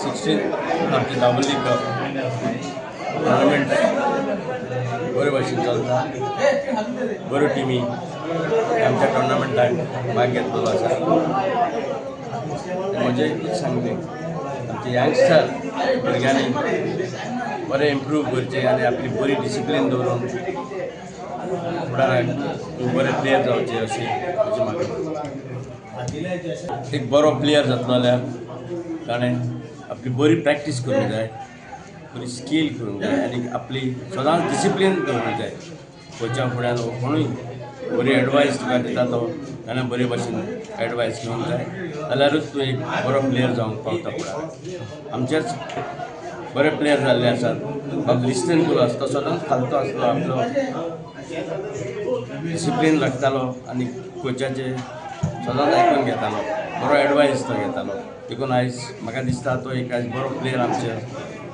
16 आमची Dabolim cup tournament बरे भाशेन चलता. बऱ्यो टिमी आमच्या टुर्नामेंटाक भाग घेतलेलो आसा. म्हजें इतलेंच सांगलें, आमचे यंगस्टर भुरग्यांनी बरें इम्प्रूव करचें आनी आपली बरी डिसिप्लीन दवरून फुडाराक बरे प्लेयर जावचे अशी म्हजी मागणी. एक बरो प्लेयर जातलो जाल्यार ताणें आपली बरी प्रॅक्टीस करूंक जाय, बरी स्कील करूंक जाय आनी आपली सदांच डिसिप्लीन दवरूंक जाय. कोचा फुड्यान कोणूय बरी एडवायस तुका दिता तो ताणें बरे भाशेन एडवायस घेवंक जाय, जाल्यारूच तूं एक बरो प्लेयर जावंक पावता फुडाराक. आमचेच बरे प्लेयर जाल्ले आसात. बाब लिस्टन कुलो आसा, तो सदांच फालतू आसलो, आपलो डिसिप्लीन राखतालो आनी कोचाचे सदांच आयकून घेतालो, बरो एडवायस तो घेतालो. देखून आयज म्हाका दिसता तो एक आयज बरो प्लेयर आमच्या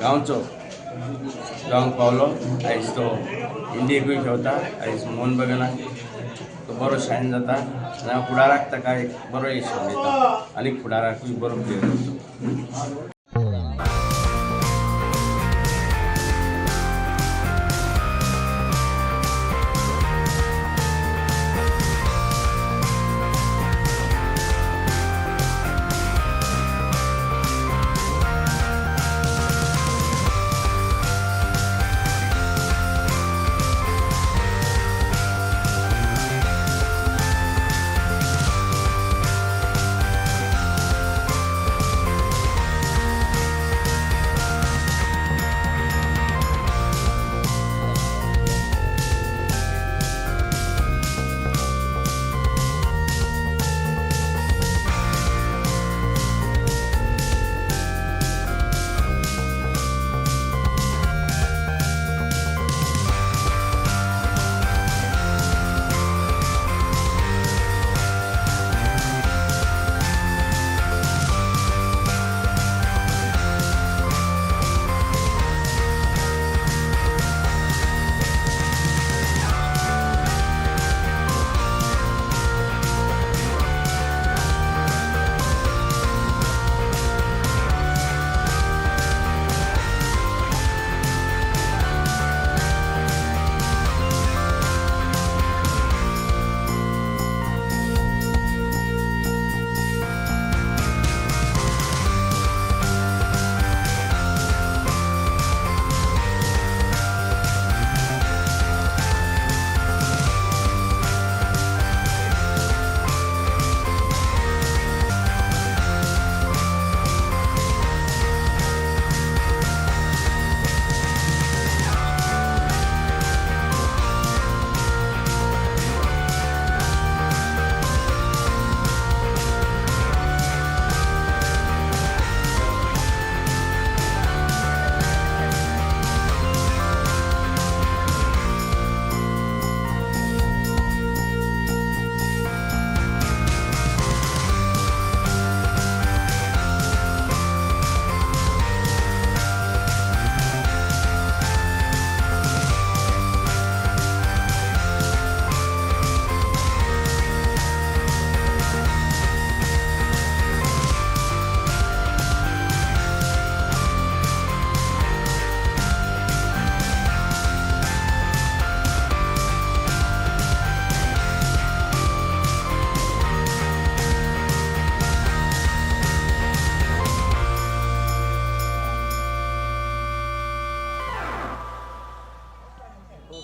गांवचो जावंक पावलो. आयज तो इंडियेकूय खेळटा, आयज मोहन बगानाक तो बरो शायन जाता आनी हांव फुडाराक ताका एक बरो यश मेळटा आनी फुडाराकूय बरो प्लेयर जावचो.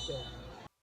Okay.